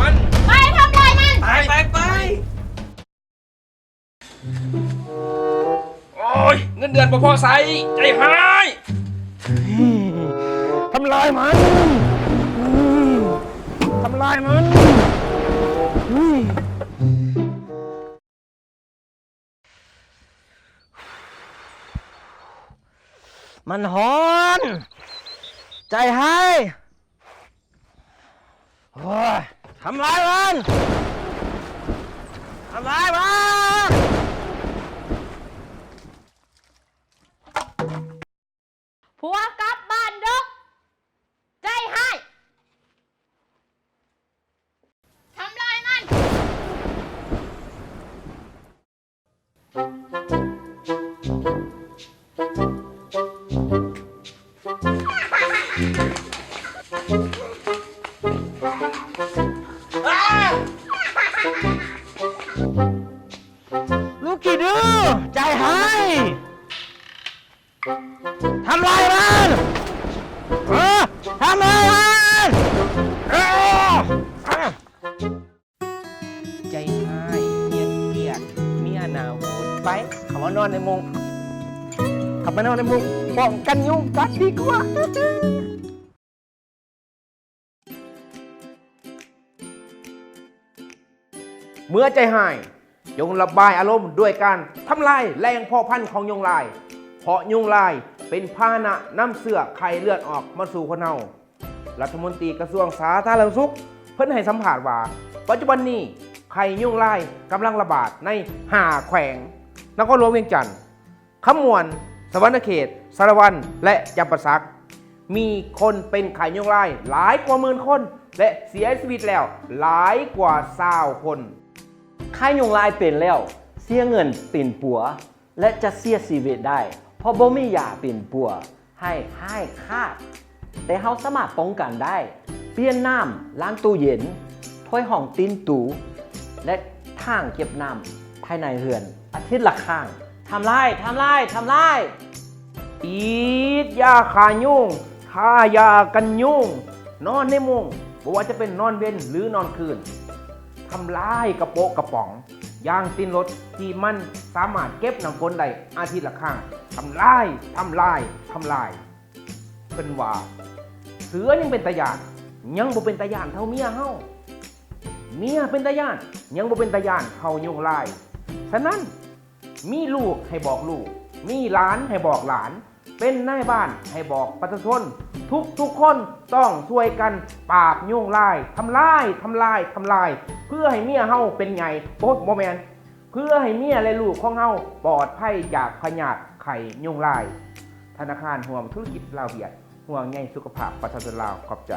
ມັນ ໄປທຳລາຍມັນ ໄປ ໄປ ໄປ. ໂອ້ຍ ເງິນເດືອນບໍ່ພໍໃຊ້ ໃຈຮ້າຍ. ທຳລາຍມັນ ທຳລາຍມັນ. ມັນຮ້ອນ ໃຈຮ້າຍ. ໂອ້ຍ ທຳລາຍມັນ ທຳລາຍມັນ. ພວກກັບບ້ານດຶກ ໃຈຮ້າຍ ທຳລາຍມັນ. ລູກຂີ້ດື້ ໃຈຮ້າຍ. ທຳລາຍມັນ ເອີ ທຳລາຍມັນ ເອີ. ໃຈຮ້າຍ ຂີ້ກຽດ ມີອະນາວຸດ. ໄປ ເຂົ້າມານອນໃນມຸ້ງ ເຂົ້າມານອນໃນມຸ້ງ ປ້ອງກັນຍຸງກັດດີກວ່າ. ເມື່ອໃຈຮ້າຍ ຈົ່ງລະບາຍອາລົມດ້ວຍການທຳລາຍແຫຼ່ງເພາະພັນຂອງຍຸງລາຍ, ເພາະຍຸງລາຍເປັນພາຫະນະນຳເຊື້ອໄຂ້ເລືອດອອກມາສູ່ຄົນເຮົາ. ລັດຖະມົນຕີກະຊວງສາທາລະນະສຸກ ເພິ່ນໃຫ້ສຳພາດວ່າ ປັດຈຸບັນນີ້ໄຂ້ຍຸງລາຍກຳລັງລະບາດໃນຫ້າແຂວງ, ນະຄອນຫຼວງວຽງຈັນ, ຄຳມ່ວນ, ສະຫວັນນະເຂດ, ສາລະວັນ ແລະ ຈຳປາສັກ ມີຄົນເປັນໄຂ້ຍຸງລາຍຫຼາຍກວ່າໝື່ນຄົນ ແລະ ເສຍຊີວິດແລ້ວຫຼາຍກວ່າຊາວຄົນ. ໄຂ້ຍຸງລາຍເປັນແລ້ວ ເສຍເງິນປິ່ນປົວ ແລະ ຈະເສຍຊີວິດໄດ້ ເພາະບໍ່ມີຢາປິ່ນປົວ ໃຫ້ຮ້າຍຄາດ, ແຕ່ເຮົາສາມາດປ້ອງກັນໄດ້, ປ່ຽນນ້ຳລ້າງຕູ້ເຢັນ, ຖ້ວຍຮອງຕີນຕູ້ ແລະ ຖັງເກັບນ້ຳພາຍໃນເຮືອນອາທິດລະຄັ້ງ. ທຳລາຍ, ທຳລາຍ, ທຳລາຍ! ອີດຢາຂ້າຍຸງ, ທາຢາກັນຍຸງ, ນອນໃນມຸ້ງ, ບໍ່ວ່າຈະເປັນນອນເວັນ ຫຼື ນອນຄືນ. ທຳລາຍກະໂປະກະປ໋ອງ, ຢາງຕີນລົດທີ່ມັນສາມາດເກັບນ້ຳຝົນໄດ້ອາທິດລະຄັ້ງ. ທຳລາຍ, ທຳລາຍ, ທຳລາຍ! ເພິ່ນວ່າ ເສືອຍັງເປັນຕາຢ້ານ, ຍັງບໍ່ເປັນຕາຢ້ານເທົ່າເມຍເຮົາ. ເມຍເປັນຕາຢ້ານ, ຍັງບໍ່ເປັນຕາຢ້ານເທົ່າຍຸງລາຍ. ສະນັ້ນ, ມີລູກໃຫ້ບອກລູກ, ມີຫຼານໃຫ້ບອກຫຼານ, ເປັນນາຍບ້ານໃຫ້ບອກປະຊາຊົນ, ທຸກໆຄົນຕ້ອງຊ່ວຍກັນປາບຍຸງລາຍ. ທຳລາຍ, ທຳລາຍ, ທຳລາຍ! ເພື່ອໃຫ້ເມຍເຮົາເປັນໃຫຍ່, ໂອ້ຍ ບໍ່ແມ່ນ, ເພື່ອໃຫ້ເມຍ ແລະ ລູກຂອງເຮົາປອດໄພຈາກພະຍາດໄຂ້ຍຸງລາຍ. ທະນາຄານຮ່ວມທຸລະກິດລາວ-ຫວຽດ ຫ່ວງໃຍສຸຂະພາບປະຊາຊົນລາວ. ຂອບໃຈ.